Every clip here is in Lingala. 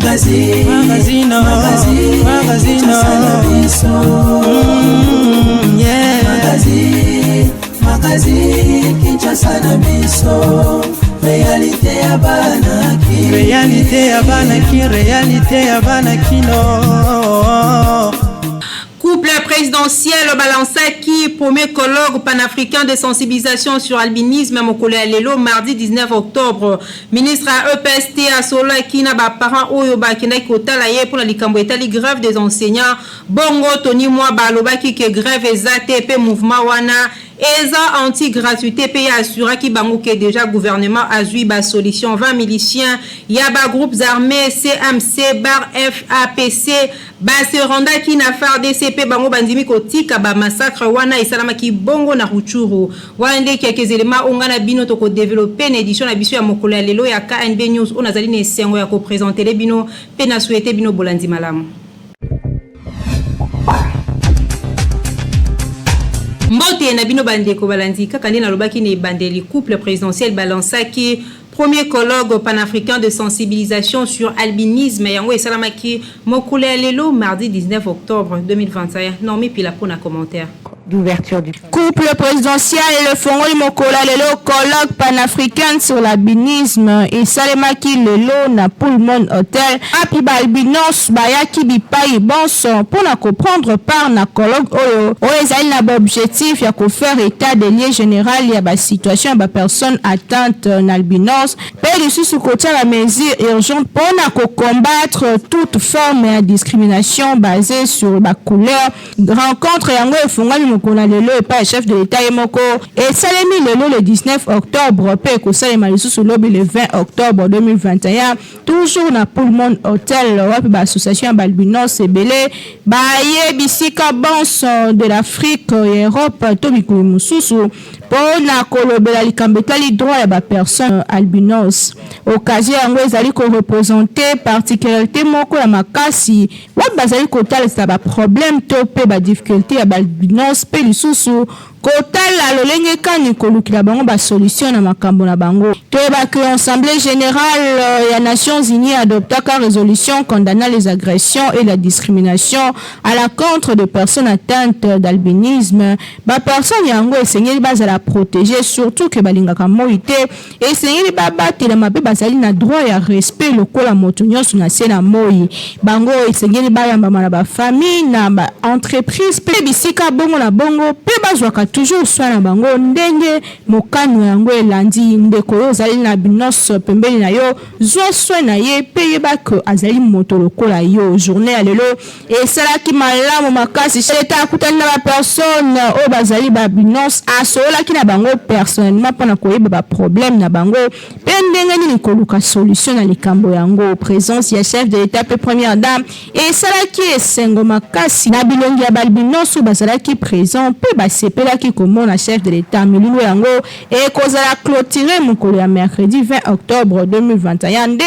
Magazine, magazine, magazine, magazine, yeah. Magazine, magazine, Kinshasa na biso. Réalité ya bana ki. Réalité ya bana ki, réalité ya bana kino. Couple présidentiel balansaki premier colloque panafricain de sensibilisation sur albinisme mokolo ya lelo mardi 19 octobre. Ministre ya EPST asololaki na ba parents oyo bakendaki kotala ye mpona likambo etali grève des enseignants. Bongo Tony Mwaba alobaki ke grève eza te mpe mouvement wana eza anti-gratuité mpe ye assuraki bango ke déjà gouvernement azwi ba solution. 20 miliciens ya ba groupes armés CMC bar FAPC base rendaki na FARDC mpe bango bandimi kotika ba massacre wana esalamaki bongo na Rutshuru. Wana nde quelques éléments oyo ngai na bino tokodévelopper na édition na biso ya mokolo ya lelo ya KNB News oyo nazali na esengo ya koprésenter bino mpe na souhaiter bino bolandi malamu. Mbote na bino bandeko balandi. Kaka nde nalobaki na ebandeli, couple présidentiel balansaki premier colloque panafricain de sensibilisation sur albinisme. Yango esalamaki mokolo ya lelo mardi 19 octobre 2021. Normi Pila mpona commentaire d'ouverture du Couple présidentiel efongoli mokolo ya lelo colloque panafricain sur l'albinisme. Esalemaki lelo na Pullman Hotel, api baalbinos bayaki bipai bonso mpona koprendre part na colloque oyo, oyo ezali na baobjectif ya kofaire état de lieu général ya basituation ya bapersone atteinte na albinos mpe lisusu kotia bamesure urgente mpona kocombattre toute forme ya discrimination basée sur bacouleur. Rencontre yango efungwami mokolo na lelo epai ya chef de l'État ye moko. Esalemi lelo le 19 octobre mpe ekosalema lisusu lobi le 20 octobre 2021, toujours na Pullman Hotel, wapi baassociation ya baalbinos ebele baye bisika bonso de l'Afrique, ya Europe to mikolo mosusu mpo na kolobela likambo etali droit ya bapersone albinos. Occasion yango ezali koreprésenter particularité moko ya makasi, wapi bazali kotalisa baproblème to mpe badifficulté ya baalbinos mpe lisusu kotala lolenge kani kolukila bango basolution na makambo na bango. Toyebaki Assemblée générale ya Nations unies adoptaka résolution condamnant les agressions et la discrimination à l'encontre de personnes atteintes d'albinisme. Bapersone yango esengeli bazala protégé, surtout ke balingaka moi te. Esengeli babatelama mpe bazali na droit ya respect lokola moto nyonso na se na moi. Bango esengeli bayambama na bafamille, na baentreprise mpe bisika bongo na bongo, mpe bazwaka toujours soin na bango ndenge mokano yango elandi. Ndeko oyo ozali na albinos pembeni na yo, zwa soin na ye mpe yeba ke azali moto lokola yo. Journée ya lelo esalaki malamu makasi. Leta akutani na bapersone oyo bazali baalbinos, asololaki na bango personnellement mpona koyeba baproblème na bango mpe ndenge nini koluka solution na likambo yango. Présence ya chef de l'État mpe première dame esalaki esengo makasi na bilongi ya baalbinos oyo bazalaki présent mpe basepelaki komona chef de l'État. Milulu yango ekozala clôturé mokolo ya mercredi 20 octobre 2021, nde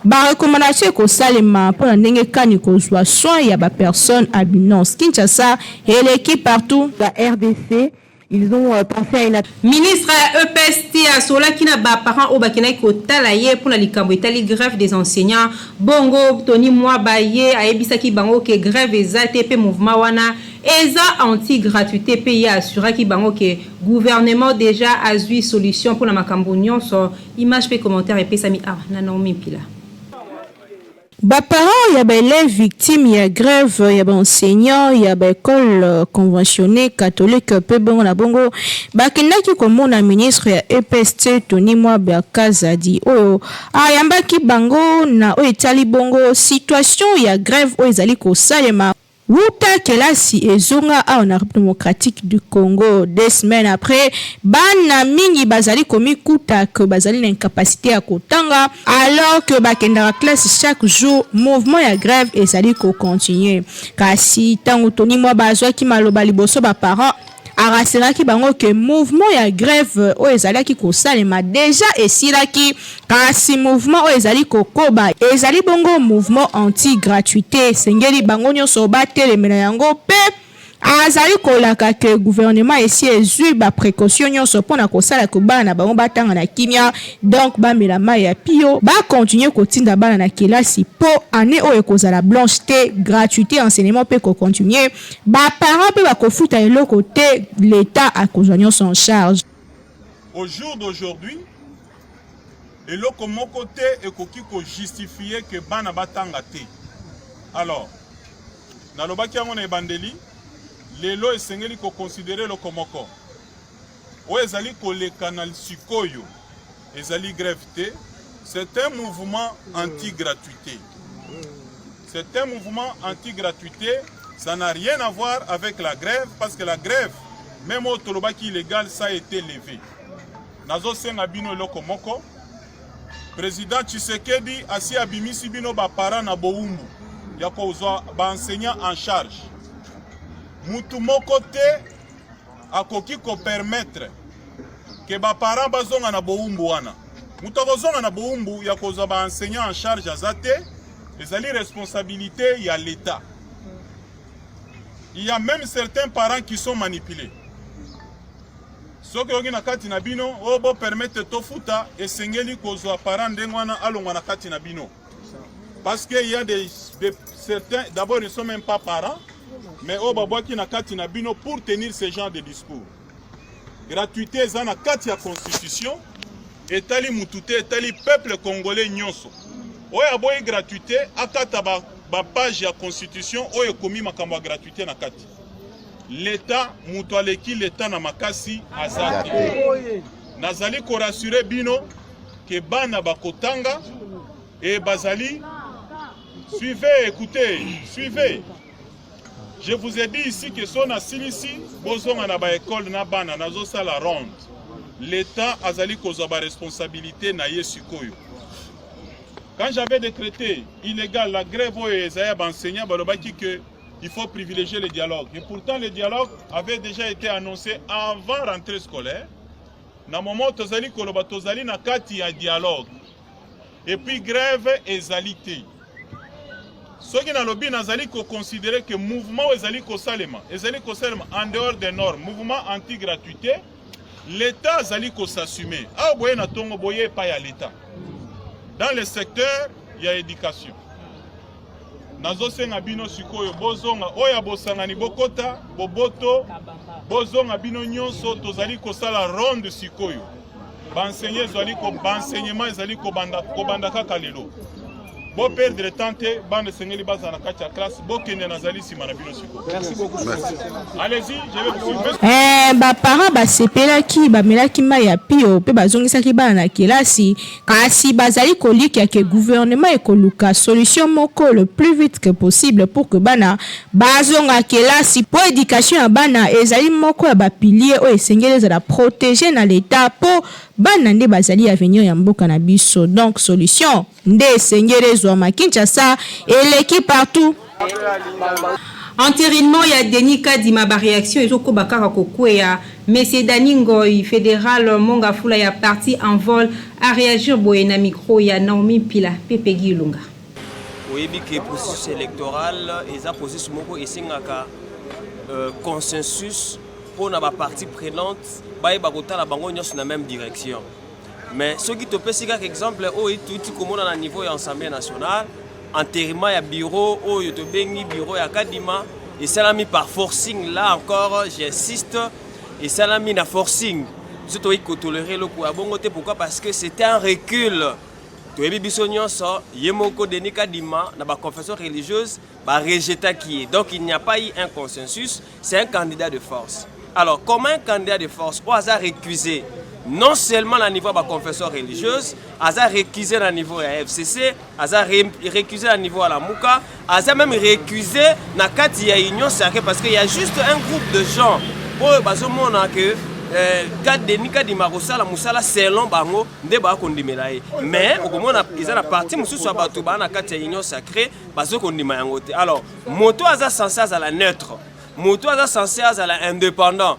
barecommandation ekosalema mpona ndenge kani kozwa soin ya bapersone albinos. Kinshasa eleki partout. La RDC, ils ont pensé à une Ministre ya EPST asolaki na baparent oyo bakendaki kotala ye mpona likambo etali grève des enseignants. Bongo Tony Mwaba ye ayebisaki bango ke grève eza te mpe mouvement wana eza anti gratuité, mpe ye assuraki bango ke gouvernement déjà azwi solution mpona makambo nyonso. Image mpe commentaire epesami awa na Naomi Mpila. Baparent ya baélève victime ya grève ya baenseignant ya baekole conventionné catholique mpe bongo na bongo bakendaki komona ministre ya EPST Tony Mwaba Kazadi, oyo ayambaki bango na oyo etali bongo situation ya grève oyo ezali kosalema wuta kelasi ezonga awa na République démocratique du Congo. 2 semaines après, bana mingi bazali komikuta ke bazali na incapacité ya kotanga alors que bakendaka classe chaque jour. Mouvement ya grève ezali kocontinue. Kasi ntango Tony Mwaba azwaki maloba liboso baparent, arassuraki bango ke mouvement ya grève oyo ezalaki kosalema déjà esilaki, kasi mouvement oyo ezali kokoba ezali bongo mouvement anti gratuité. Esengeli bango nyonso batelemela yango mpe Azali kolaka que gouvernement esi ezui ba precautions nionso mpo na kosala que bana na bango batanga na kimia, donc bamela mayi ya pio, ba continuer kotinda bana na kelasi mpo annee oyo ekozala blanche te, gratuite ya enseignement mpe eko continuer, ba parents mpe bakofuta eloko te, l'Etat akozwa nionso en charge. Au jour d'aujourd'hui, eloko moko te ekoki ko justifier que bana batanga te. Alors, nalobaki yango na ebandeli, lelo esengeli ko considerer eloko moko. Oyo ezali koleka na sikoyo ezali grève te, c'est un mouvement anti-gratuité. C'est un mouvement anti-gratuité, ça n'a rien à voir avec la grève parce que la grève, même oyo tolobaki illégal, ça a été levé. Nazosenga bino eloko moko, Président Tshisekedi asi abimisi bino ba parents na bowumbu ya kozwa ba enseignants en charge. Mutu moko te akoki ko permettre que ba parents bazonga na bowumbu wana. Mutu akozonga na bowumbu ya kozwa ba enseignants en charge aza te, ezali responsabilité ya l'État. Il y a même certains parents qui sont manipulés. Soki oyoki na kati na bino oyo bo permettre tofuta, esengeli kozwa parent ndenge wana alongwa na kati na bino. Parce que il y a des certains, d'abord ils ne sont même pas parents, mais oyo babwaki na kati na bino pour tenir ce genre de discours. Gratuité eza na kati ya constitution, etali mutu te, etali peuple congolais nyonso. Oyo aboyi gratuité akata ba, ba page ya constitution oyo ekomi makambo ya gratuité na kati. L'État, mutu aleki l'État na makasi aza te. Nazali ko rassurer bino ke bana bakotanga et bazali. Suivez, écoutez, suivez. Je vous ai dit ici que so na silisi bozonga na ba école na bana nazosala ronde. L'État azali kozwa ba responsabilité na ye sikoyo. Quand j'avais décrété illégal la grève oyo ezali ya ba enseignants, balobaki que il faut privilégier le dialogue. Et pourtant le dialogue avait déjà été annoncé avant rentrée scolaire. Na moment tozali koloba tozali na kati ya dialogue. Et puis grève ezali te. Soki nalobi nazali ko considérer que mouvement oyo ezali kosalema, ezali kosalema en dehors des normes, mouvement anti-gratuité, l'État azali ko s'assumer. Awa boye na tongo boye epai ya l'État. Dans le secteur ya éducation. Nazosenga bino sikoyo bozonga oyo ya bosangani bokota boboto bozonga bino nyonso tozali kosala ronde sikoyo. Ba enseignants ezali ko ba enseignement ezali kobanda kobanda kaka lelo. Bo perdre temps te, bana esengeli bazala na kati ya classe, bokende nazali nsima na bino sikoyo. Merci beaucoup. Merci. Allez-y, je vais vous suivre. Eh, ba parents basepelaki, bamelaki mai ya pio mpe bazongisaki bana na kelasi, kasi bazali kolikia ke gouvernement ekoluka solution moko le plus vite que possible pour que bana bazonga kelasi mpo education ya bana ezali moko ya ba piliers oyo esengeli ezala proteger na l'etat mpo bana nde bazali avenir ya mboka na biso, donc solution nde esengeli ezwama. Kinshasa eleki partout. Entérinement ya Denis Kadima, ba réaction ezokoba kaka kokweya. Monsieur Dani Ngoy, fédéral Mongafula ya parti Envol, a réagir boye na micro ya Naomi Mpila Pepe Guy Ilunga. Oyebi ke processus électoral eza processus moko esengaka consensus mpona ba partie prenante bayeba kotala bango nyonso na même direction. Mais soki topesi kaka exemple oyo touti komona na niveau ya Assemblée nationale, entérinement ya bureau oyo tobengi bureau ya Kadima esalami par forcing. Là encore, j'insiste, esalami na forcing. Biso toyei kotolérer eloko ya bongo te. Pourquoi? Parce que c'était un recul. Toyebi biso nyonso, ye moko Denis Kadima na baconfession religieuse barejetaki ye, donc il n'y a pas eu un consensus. C'est un candidat de force. Alors, comment un candidat de force oyo aza récusé non seulement na niveau ya baconfession religieuse, aza récusé na niveau ya FCC, aza récusé na niveau ya Lamuka, aza même récusé na kati ya Union sacrée, parce qu'il y a juste un groupe de gens oyo bazomona que Denis Kadima kosala mosala selon bango nde bakondimela ye, mais okomona eza na parti mosusu ya bato baa na kati ya Union sacrée bazokondima yango te. Alors moto aza censé azala neutre, moto aza censé azala indépendant,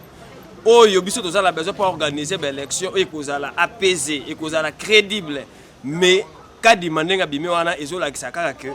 oyo biso toza na besoin mpo organiser baélection oyo ekozala apaisé, ekozala crédible, mais Kadima ndenge abimi wana ezolakisa kaka ke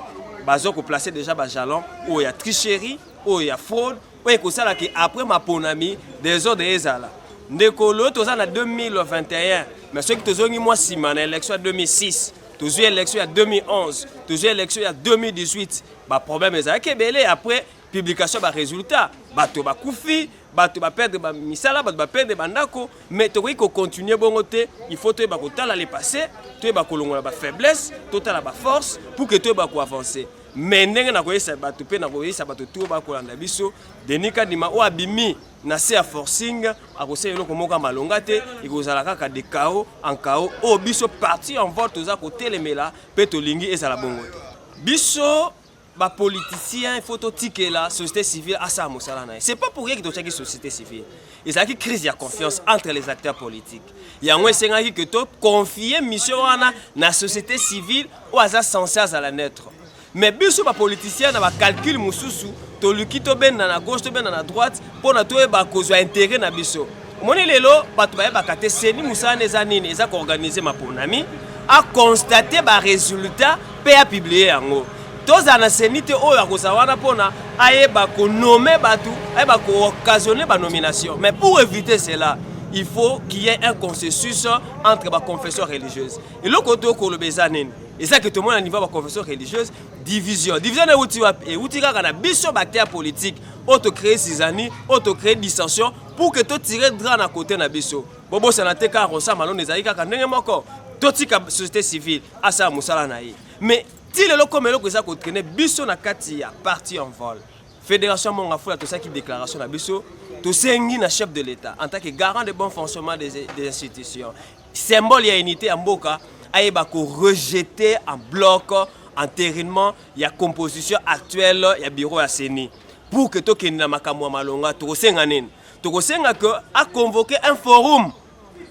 baza koplacer déjà bajalon oyo ya tricherie. oyo ya fraude oyo ekosala ke après maponami desordre ezala. Ndeko, lelo toza na 2021, mais soki tozongi mwa nsima na élection ya 2006, tozwi élection ya 2011, tozwi élection ya 2018, baproblème ezalaki ebele. Après publication ya baresultat, bato bakufi, bato baperdre bamisala, bato baperdre bandako. Mais tokoki kocontinue bongo te. Il faut toyeba kotala le passé, toyeba kolongola bafaiblesse, totala baforce pour que toyeba koavancer. Mais ndenge nakoyesa bato mpe nakoyesa bato to bakolanda biso, Denis Kadima oyo abimi na se ya forcing akosala eloko moko ya malonga te. Ekozala kaka de chaos en chaos. Oyo biso parti Envol toza kotelemela mpe tolingi ezala bongo te. Biso bapoliticien, il faut totikela société civile asala mosala na ye. C'est pas pour rien que totiaki société civile. Ezalaki crise ya confiance entre les acteurs politiques, yango esengaki ke toconfie mission wana na société civile oyo aza censé azala neutre. Mais biso bapoliticien, na bacalcul mosusu, toluki tobenda na gauche, tobenda na droite mpo na toyeba kozwa intérêt na biso. Omoni, lelo bato bayebaka te CENI mosala eza nini. Eza koorganiser maponami, aconstate baresultat mpe apublie yango. Tozala na CENI te oyo akozala wana mpona ayeba konommer bato, ayeba kooccasionner banomination. Mais pour éviter cela, il faut qu'il y ait un consensus entre baconfession religieuse. Eloko tokoloba eza nini? Eza ke tomona niveau ya baconfession religieuse division. Division euti wapi? Euti kaka na biso baacteur politique oyo tocrée zizanie, oyo tocrée dissension pour que totire drap na côté na biso. Bobosana te, kaka kosala malongo ezali kaka ndenge moko. Totika société civile asala mosala na ye. Mais ti lelo, koma eloko eza kotraîner biso na kati ya parti Envol, fédération Mont Ngafula, tosalaki déclaration na biso. Tosengi na chef de l'État, en tant que garant de bon fonctionnement des institutions, symbole ya unité ya mboka, ayeba korejeter en bloc entérinement ya composition actuelle ya bureau ya CENI pour que tokende na makambo ya malonga. Tokosenga nini? Tokosenga ke aconvoquer un forum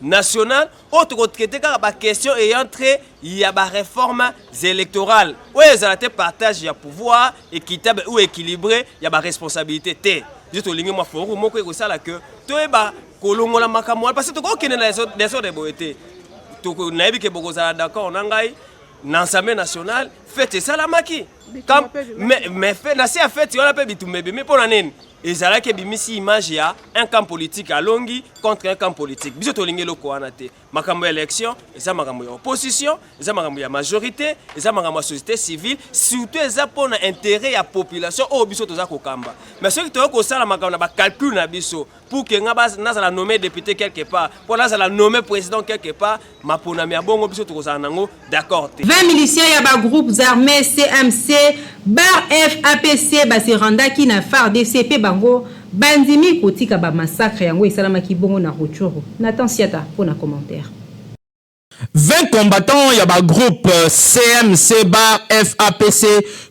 national oyo tokotraite kaka baquestion ayant trait ya baréforme électorale, oyo ezala te partage ya pouvoir équitable ou équilibré ya baresponsabilité te. Biso tolingi mwa forum moko ekosala ke toyeba kolongola makambo wana, parce que tokokende na désordre boye te. Nayebi ke bokozala d'accord na ngai. Na Assemblée nationale, fête esalamaki, mais na se ya fête wana mpe bitumba ebimi. Mpo na nini? Ezalaki ebimisi image ya un camp politique alongi contre un camp politique. Biso tolingi eloko wana te. Makambo ya élection eza makambo ya opposition, eza makambo ya majorité, eza makambo ya société civile, surtout eza mpona intérêt ya population oyo biso toza kokamba. Mais soki toyei kosala makambo na bacalcul na biso pour ke nga nazala nommé député quelque part, mpo nazala nommé président quelque part, maponami ya bongo biso tokozala nango d'accord te. 20 miliciens ya bagroupes armés CMC bar FAPC baserendaki na FARDC mpe bango bandimi kotika bamassacre. Yango esalamaki bongo na Rutshuru. Nathan Siata mpo na commentaire. 20 combattants ya bagroupe CMC bar FAPC,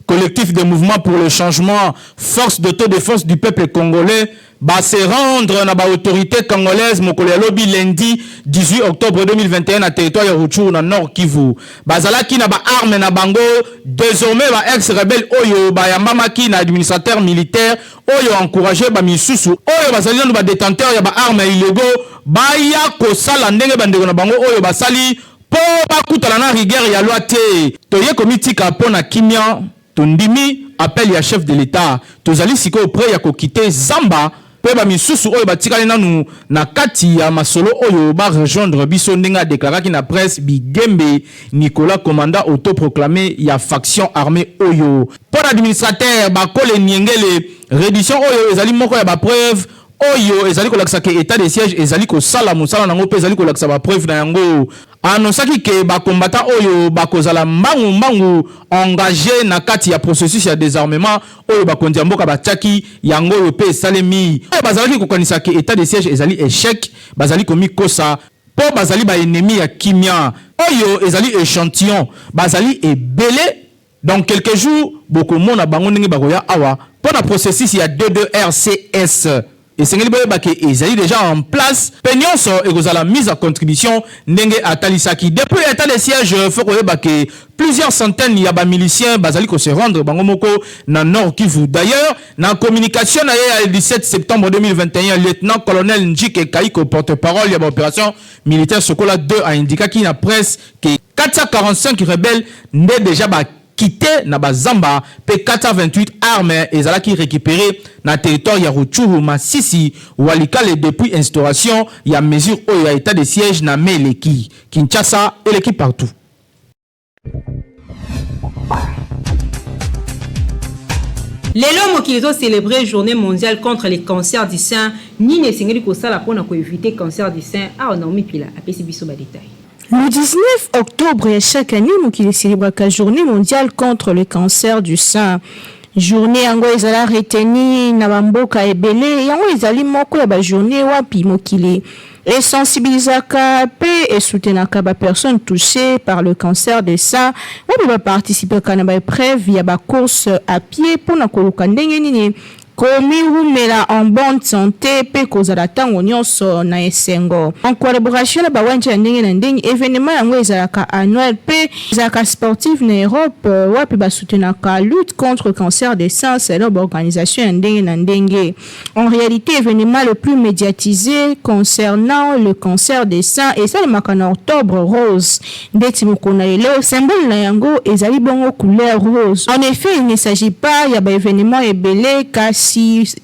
Collectif de mouvement pour le changement, Force d'autodéfense du peuple congolais, ba se rendre na baautorité congolaise mokolo ya lobi lundi 18 octobre 2021 na territoire ya Rutshuru, na Nord Kivu. Bazalaki na baarme na bango. Désormais, ba ex rebelle oyo bayambamaki na administrateur militaire oyo encourage bamisusu oyo bazali nanu badétenteur ya baarme illégaux baya kosala ndenge bandeko na bango oyo basali mpo bakutana na rigueur ya loi te. Toye komitika mpo na kimia, tondimi appel ya chef de l'État. Tozali sikoyo prêt ya koquitter zamba mpe bamisusu oyo batikali nanu na kati ya masolo oyo barejoindre biso, ndenge adeklaraki na presse Bigembe Nicolas, commandant autoproclamé ya faction armée oyo. Mpo na administrateur Bakole Niengele, reddition oyo ezali moko ya bapreuve oyo ezali kolakisa ke état de siège ezali kosala mosala nango mpe ezali kolakisa bapreuve na yango. Anonsaki ke bakombata oyo bakozala mbangu-mbangu engagé na kati ya processus ya désarmement oyo bakonzi ya mboka batiaki yango, oyo mpe esalemi. Oyo bazalaki kokanisa ke état de siège ezali échec bazali komikosa, mpo bazali baennemi ya kimia. Oyo ezali échantillon, bazali ebele. Dans quelques jours, bokomona bango ndenge bakoya awa mpo na processus ya 22 rcs. Esengeli boyeba ke ezali déjà en place mpe nyonso ekozala mise à contribution, ndenge atalisaki. Depuis état de siège, faut koyeba ke plusieurs centaines ya bamilicien bazali kose rendre bango moko na Nord Kivu. D'ailleurs, na communication na ye ya 17 septembre 2021, lieutenant colonel Njike Kaiko, porte-parole ya baopération militaire Sokola 2, aindikaki na presse ke 445 rebelles nde déjà ba quitté na ba zamba pe 428 armes ezalaki recuperer na territoire ya Rutshuru, Masisi, Walikale depuis instauration ya mesure oyo ya etat de siège na mai eleki. Kinshasa eleki partout. Lelo mokili ezo celebrer journée mondiale contre le cancer du sein. Nini esengeli kosala pona ko eviter cancer du sein? Awa Naomi Pila apesi biso ba details. Le 19 octobre ya chaque année, mokili ecelebraka journée mondiale contre le cancer du sein. Journée yango ezala retenue na ba mboka ebele. Yango ezali moko ya ba journée wapi mokili e sensibilisaka pe e soutenaka ba personnes touchees par le cancer de sein, wapi ba participaka na ba epreuves ya ba courses à pied pona koluka ndenge nini Komiwumela en bonne sante mpe kozala ntango nyonso na esengo. En collaboration na ba ong ya ndenge na ndenge, evenement yango ezalaka annuel mpe ezalaka sportive na Europe wapi ba soutenaka lutte contre cancer de sein selon ba organisations ya ndenge na ndenge. En realite, evenement le plus mediatise concernant le cancer de sein esalemaka na octobre rose. Ndeti mokolo na lelo, symbole na yango ezali bongo couleur rose. En effet, il ne s'agit pas ya ba evenements ebele kasi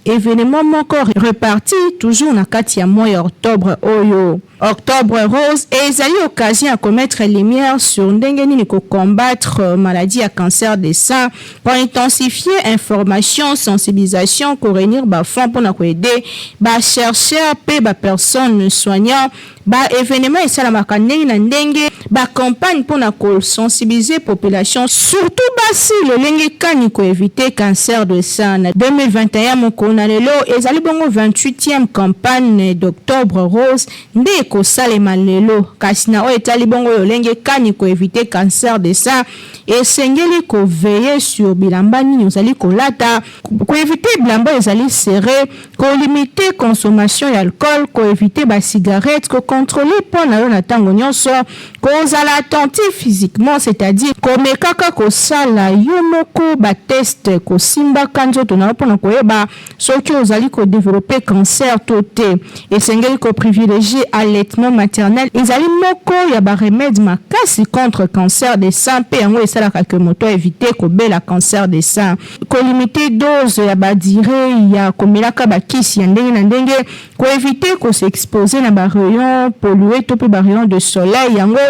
evenement moko reparti toujours na kati ya mois ya octobre oyo. Octobre rose ezali occasion ya ko mettre lumière sur ndenge nini ko combattre maladie ya cancer de sein, ko intensifier information, sensibilisation, ko reunir ba fonds pona ko aider ba chercheurs pe ba personnes soignants. Ba evenements esalamaka ndenge na ndenge, ba campagnes mpo na ko sensibiliser population surtout basi lolenge kani ko eviter cancer de sein. Na 2021 mokolo na lelo ezali bongo 28 ème campagne d'octobre rose nde ekosalema lelo. Kasi na oyo etali bongo lolenge kani ko eviter cancer de sein, esengeli ko veiller sur bilamba nini ozali kolata, ko eviter bilamba oyo ezali serre, Ko limiter consommation ya alcool, ko eviter ba cigarettes, ko controler poids na yo na tango nionso, kozala attentif physiquement, c'est-à-dire komekaka kosala yo moko ba tests, kosimbaka nzoto na yo mpo na koyeba soki ozali ko developper cancer to te. Esengeli ko privilegier allaitement maternel, ezali moko ya ba remèdes makasi contre cancer de sein mpe yango esalaka que moto a eviter kobela cancer de sein. Ko limiter dose ya ba duree ya komelaka ba kisi ya ndenge na ndenge, ko eviter ko s'exposer na ba rayons pollues to pe ba rayons de soleil, yango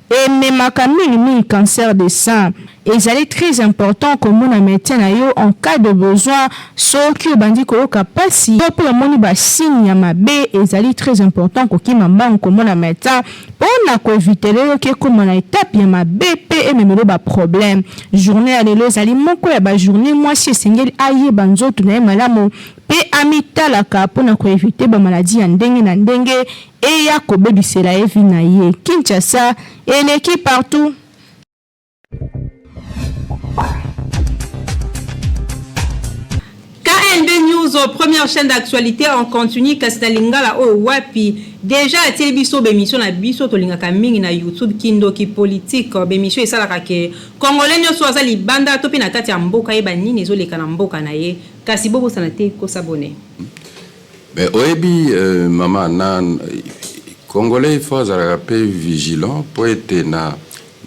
ememaka mingi mingi cancer de sein. Ezali très important komona medecin na yo en cas de besoin soki obandi koyoka pasi to pe omoni ba signes ya mabe, ezali très important kokima mbangu komona medecin Pona ko evitele yo ke ekoma na etape ya mabe pe ememelo ba problème. Journee ya lelo ezali moko ya ba journee mwasi esengeli ayeba nzoto na ye malamu pe amitalaka pona ko eviter ba maladie ya ndenge na ndenge eya kobebisela ye vie na ye. Kinshasa eleki partout. KNB News, première chaîne d'actualité en continu kasi na lingala oyo wapi déjà atieli biso b'emission na biso tolingaka mingi na YouTube kindoki politique b'emission esalaka ke congolais nyonso aza libanda to pe na kati ya mboka yeba nini ezoleka na mboka na ye kasi bobosana te ko s'abonner. Mais oyebi euh, mama na congolais il faut azalaka pe vigilant po ete na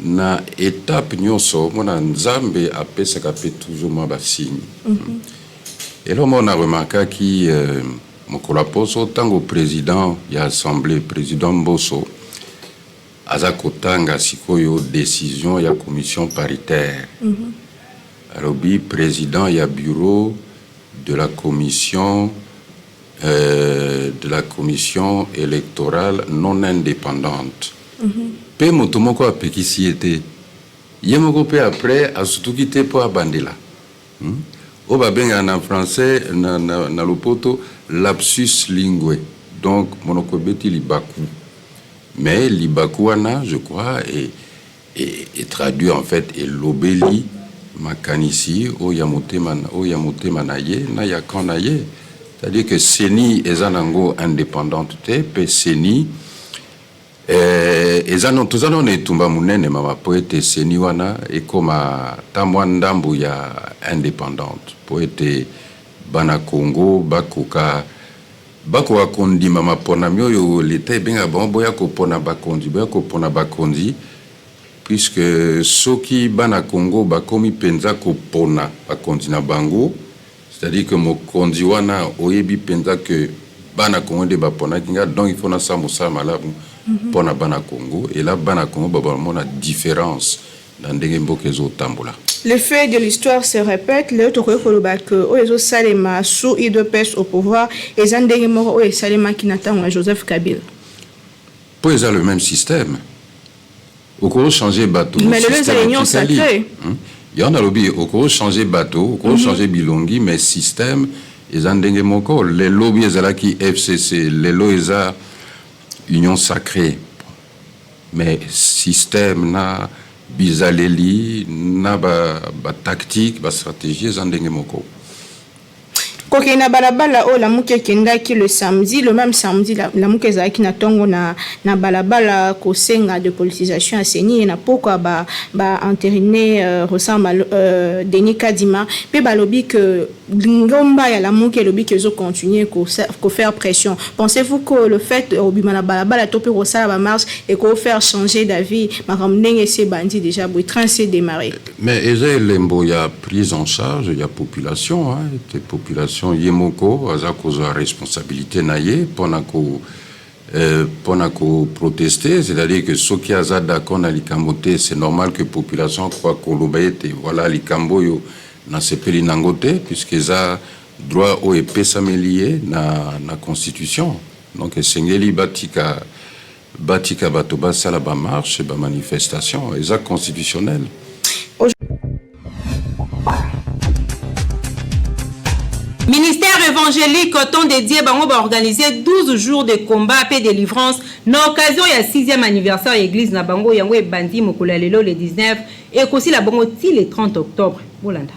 Na etape nionso omona nzambe apesaka pe toujours mua ba signe. Eloko moko na remarkaki mokolo ya poso tango president ya assemblee president Mboso aza kotanga sikoyo decision ya commission paritaire alobi president ya bureau de la commission de la commission electorale non independante pe moto moko apekisi ye te ye moko pe après asutuki te po abandela oyo babengaka na français na, na, na lopoto lapsus linguae donc monoko ebeti libaku mais libaku wana je crois e, E traduit en fait elobeli makanisi oyo ya motema oyo ya motema na ye na ya camp na ye. C'est-à-dire que CENI eza nango independante te pe CENI eh, eza no toza nano na etumba monene mama po ete CENI wana ekoma ata mwa ndambu ya independante po ete bana Congo bakoka Bakoka kondima maponami oyo leta ebengaka bango boya kopona bakonzi, boya kopona bakonzi. Puisque soki bana Congo bakomi penza kopona bakonzi na bango, c'est à dire que mokonzi wana oyebi penza que bana Congo nde baponaki nga, donc il faut nasala mosala malamu pona bana Congo, et là bana Congo bakomona difference na ndenge mboka ezotambola. Le fait de l'histoire se répète, lelo tokoki koloba que oyo ezosalema sous UDPS au pouvoir eza ndenge moko oyo esalemaki na ntango ya Joseph Kabila. Po eza le même système. Oko changer bato. Mais lelo eza union sacrée. Yango nalobi oko changer bato, oko changer bilongi, mais système eza ndenge moko. Lelo bi ezalaki FCC, lelo eza union sacrée. Mais système na bizaleli na ba, ba tactique, ba stratégie eza ndenge moko. Kokende na balabala oyo Lamuka ekendaki le samedi, le même samedi Lamuka ezalaki na ntongo na, na balabala kosenga dépolitisation ya CENI, na pokwa ba, ba entériner Ronsard Denis Kadima, mpe balobi que ngomba ya Lamuka elobi ke ezocontinue kofaire pression. Pensez-vous que le fait obima na balabala to mpe kosala bamarche ekofaire changer d'avis makambo ndenge esi ebandi déjà boye, train s'est démarré? Mais eza elembo ya prise en charge ya population, hein, te population ye moko aza kozwa responsabilité na ye mpona ko mpona koprotester, c'est-à-dire que soki aza d'accord na likambo te, c'est normal que population akoka koloba ete voilà, likambo oyo nasepeli nango te, puisque eza droit oyo epesameli ye na constitution. Donc esengeli batika bato basala bamarche, bamanifestation, eza constitutionnel. Ministère évangélique Temps dédié bango baorganiser 12 jours de combat pe délivrance na occasion ya 6e anniversaire ya église na bango. Yango ebandi mokolo ya lelo le 19, ekosila bongo ti le 30 octobre. Bolanda.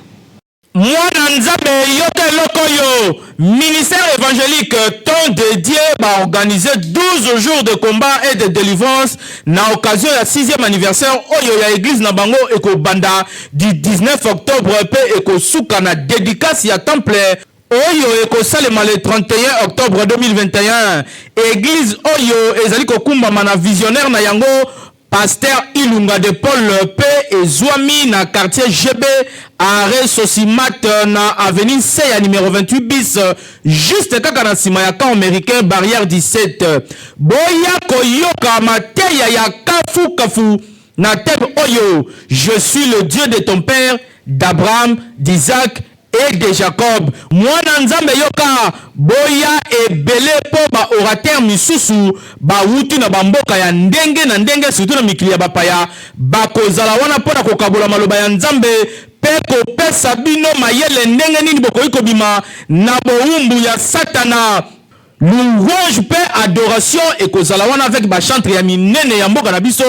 Mwana Nzambe, yoka eloko oyo. Ministère évangélique Temps dédié baorganiser 12 jours de combat et de délivrance na occasion ya 6e anniversaire oyo ya église na bango. Ekobanda du 19 octobre mpe ekosuka na dédicace ya temple oyo ekosalema le 31 octobre 2021. Église oyo ezali kokumbama na visionnaire na yango, pasteur Ilunga de Paul, mpe ezwami na quartier GB, arrêt Sosimat, na avenue C ya numéro 28 bis, juste kaka na nsima ya camp américain, barrière 17. Boya koyoka mateya ya kafu kafu na thème oyo: "Je suis le Dieu de ton père, d'Abraham, d'Isaac et de Jacob." Mwana Nzambe, yoka, boya ebele mpo baorateur misusu bawuti na bamboka ya ndenge na ndenge, surtout na mikili ya bapaya, bakozala wana mpo na kokabola maloba ya Nzambe mpe kopesa bino mayele ndenge nini bokoki kobima na bowumbu ya Satana. Louange mpe adoration ekozala wana avec bachantre ya minene ya mboka na biso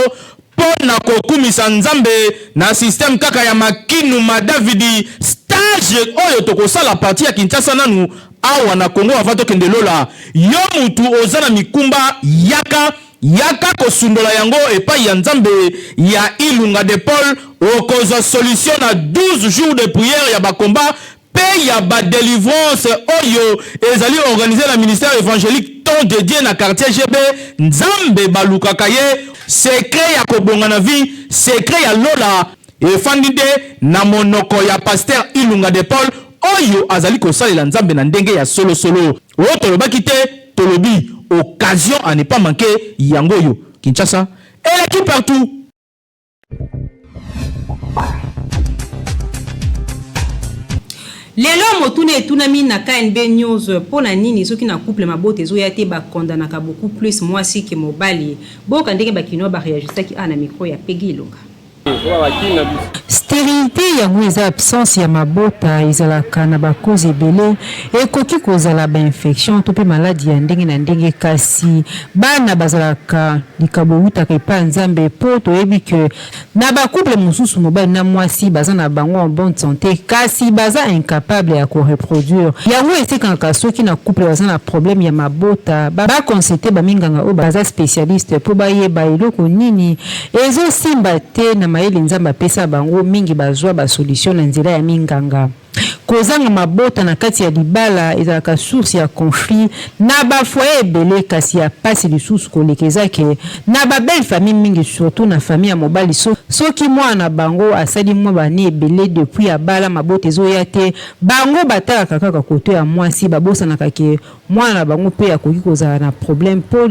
mpo na kokumisa Nzambe na système kaka ya makinu madavidi. Stage oyo tokosala partie ya Kinshasa nanu awa na Kongo avant tokende lola. Yo mutu oza na mikumba, yaka, yaka kosundola yango epai ya Nzambe ya Ilunga de Paul. Okozwa solution na 12 jours de prière ya bacombat mpe ya badelivrance oyo ezali organisé na ministère évangélique Temps de Dieu na quartier GB. Nzambe balukaka ye, secret ya kobonga na vie, secret ya lola efandi nde na monoko ya pasteur Ilunga de Paul oyo azali kosalela Nzambe na ndenge ya solosolo. Oyo tolobaki te, tolobi occasion à ne pas manquer yango oyo. Kinshasa eleki partout. Lelo motuna etunami na KNB News: mpo na nini soki na couple mabota ezoya te, bakondanaka beaucoup plus mwasi ke mobali? Boyoka ndenge bakinois bareagisaki a na micro ya Pegi Ilonga. Stérilité yango eza absence ya mabota. Ezalaka na bacause ebele, ekoki kozala bainfection to mpe maladi ya ndenge na ndenge. Kasi bana bazalaka likabo eutaka epai ya Nzambe, mpo toyebi ke na bacouple mosusu mobali na mwasi baza na bango en bonne santé, kasi baza incapable ya koreproduire. Yango esekaka soki na couple baza na problème ya mabota, baconsulte baminganga oyo baza spécialiste mpo bayeba eloko nini ezosimba te. Na mayele Nzambe apesa bango mingi, bazwa basolution na nzela ya minganga. Kozanga mabota na kati ya libala ezalaka source ya conflit na ba foyer ebele kasi ya pasi lisusu koleka eza ke na ba belle famille mingi surtout na famille ya mobali soki mwana na bango asali mwa ba annee ebele depuis abala mabota ezoya te bango batalaka kaka kote ya mwasi babosanaka ke mwana na bango pe akoki kozala na problème po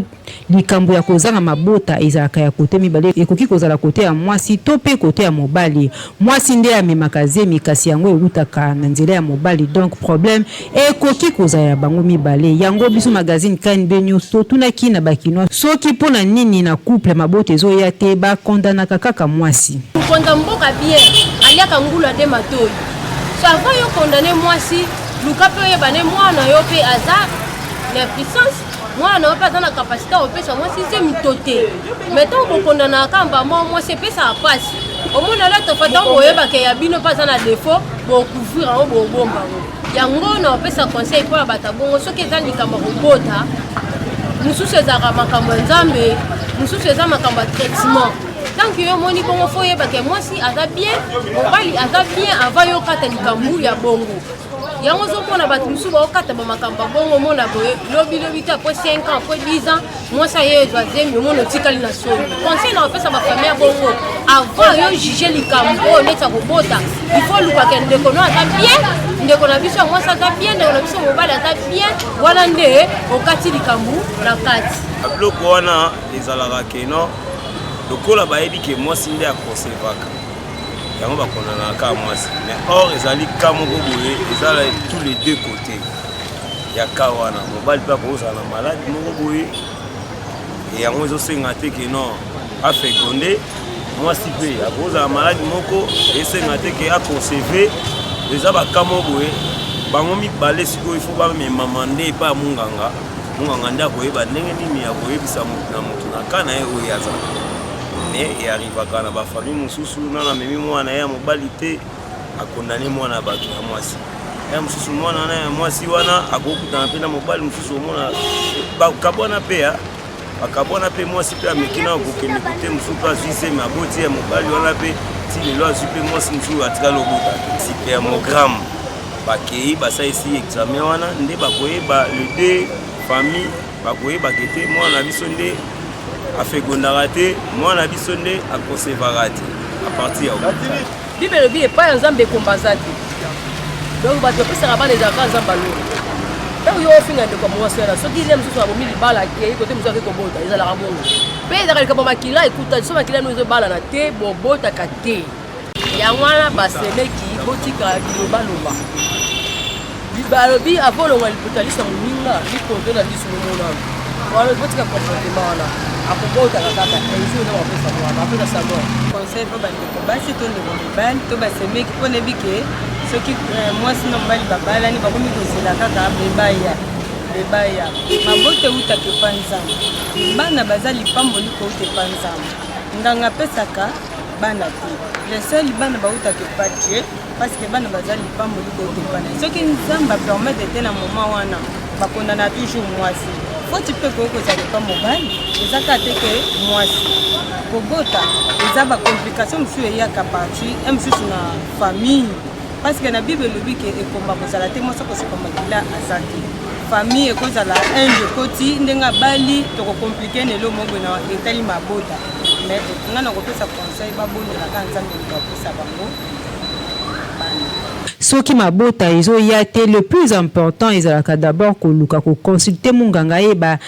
Likambo ya kozanga mabota ezalaka ya kote mibale, ekoki kozala kote ya mwasi to pe kote ya mobali. Mwasi nde amemaka zemi kasi yango ewutaka na nzela ya mobali donc problème ekoki kozala ya bango mibale. Yango biso magazine KNB News totunaki na ba kinois soki po na nini na couple mabota ezoya te ba condamnaka kaka mwasi. Mokonzi mboka bien aliaka ngulu ade matoyi so avant yo condamne mwasi luka pe oyeba ne mwana yo pe aza na puissance mwana na yo mpe aza na kapasite ya kopesa mwasi zemi to te mai ntango bokondanaka kaka mbama mwasi epesaka mpasi omona latofa ntango boyebaka ya bino mpe aza na defaut bokouvrir yango bobomba yango yango na kopesa conseil mpo ya bato ya bongo soki eza likambo ya kobota mosusu ezalaka makambo ya nzambe mosusu eza makambo ya traitement tant que yo omoni bongo fo oyebaka mwasi aza bien mobali aza bien avant yo okata likambo ya bongo yango ozomona bato mosusu baokata bamakambo ya bongo omona boye lobilobi te apres 5 ans apres 10 ans mwasi aye ezwa zemi omona otikali na soni conseil na kopesa bafamille ya bongo avant yo juge likambo oyo neti ya kobota il faut olukaka ndeko no aza bien ndeko na biso ya mwasi aza bien ndeko na biso mobali aza bien wana nde okati likambo na kati biloko wana ezalaka keno lokola bayebi ke mwasi nde akonsevaka yango bakondanaka kaka mwasi mais or ezali ka moko boye eza tous les deux côtés ya ka wana mobali mpe akozala na maladi moko boye yango ezosenga te ke non afekonde mwasi mpe akozala maladi moko esenga te ke aconceve eza baka moko boye bango mibale sikoyo ifo bamemama nde epai ya monganga monganga nde akoyeba ndenge nini akoyebisa motu na motu na ka na ye oyo aza mais earrivaka na bafamille mosusu nano amemi mwana ye ya mobali te akondane mwana ya bato ya mwasi ya mosusu mwana wana ya mwasi wana akokutana mpe na mobali mosusu omona bakabwana mpe ya bakabwana mpe mwasi mpe ameki na kokende kote mosusu mpe azwi zemi aboti ya mobali wana mpe ti lelo azwi mpe mwasi mosusu atikali obota spermogramme bakei basalisi examen wana nde bakoyeba le deux famille bakoyebaka ete mwana na biso nde afekondaka te mwana na biso nde akonsevaka te a partir ya hôpital Bible elobi epai ya Nzambe ekomba aza te. Donc bato bapesaka bana ezalaka Nzambe alonga. Ntango yo ofinga ndeko ya mwasi wana soki ye mosusu abomi libala akei kote mosusu akei kobota ezalaka bongo. Mpe ezalaka likambo makila ekutani so makila no ezobalana te bobotaka te. Yango wana basemeki botika bilobaloba. Balobi avant olongwa liputa liso ya moninga likonto na liso nomonano wana botika comportement wana akobotaka kaka un jour nde bakopesa mwana apesa sabor conseil mpo bandeko basi to ndeko mibali to basemeki mpo nayebi ke soki eh, mwasi na mobali babalani bakomi kozela kaka bebaya bebaya mabota eutaka epa nzambe bana baza lipamboli kouta epa nzambe nganga apesaka bana te le seul bana bautaka epa dieu parce que bana baza lipamboli kouta epa na ye soki nzambe apermettre te na moment wana bakondana toujours mwasi foti mpe ekoki kozala epa mobali eza kaka te ke mwasi kobota eza bacomplication mosusu eyaka parti e mosusu na famille parce que na bible elobi ke ekomba kozala te mwasi akosopa makila aza te famille ekozala inde ekoti ndenge abali tokokomplike na elo moko na etali mabota mais ngai nakopesa conseil babondelaka nzambe moto apesa bango Soki mabota ezo ya te le plus important ezalaka d'abord koluka ko consulter munganga ayeba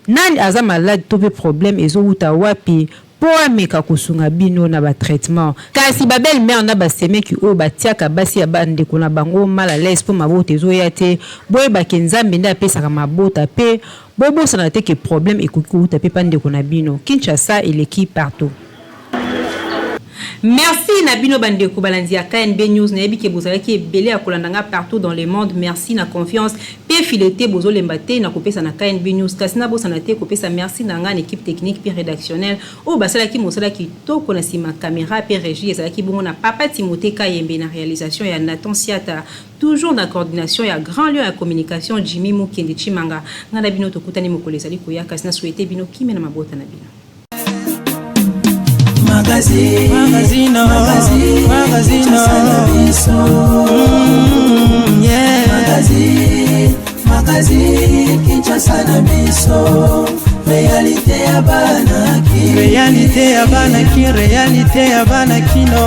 nani aza malade to pe problème ezo wuta wapi po ameka kosunga bino na ba traitement. Kasi ba belle mère na ba semeki oyo batiaka basi ya ba ndeko na bango mal à l'aise po mabota ezo ya te boyeba ke Nzambe nde apesaka mabota pe bobosana te ke problème ekoki kowuta pe pa ndeko na bino. Kinshasa eleki partout. Merci na bino ba ndeko balandi ya KNB News, nayebi ke bozalaki ebele ya kolanda nga partout dans le monde, merci na confiance pe fidélité bozolemba te na kopesa na KNB News, kasi nabosana te kopesa merci na nga na équipe technique pe rédactionnelle oyo basalaki mosala kitoko na sima camera pe régie, ezalaki bongo na papa Timothée Kayembe na réalisation ya Nathan Siata, toujours na coordination ya grand lion ya communication Jimmy Mukendi Tshimanga. Nga na bino tokutani mokolo ezali koya, kasi na souhaiter bino kimia na mabota na bino. Magazine, magazine, magazine, magazine. yeah. Magazine, magazine, Kinshasa na biso. Réalité ya bana ki. Réalité ya bana ki, réalité ya bana kino.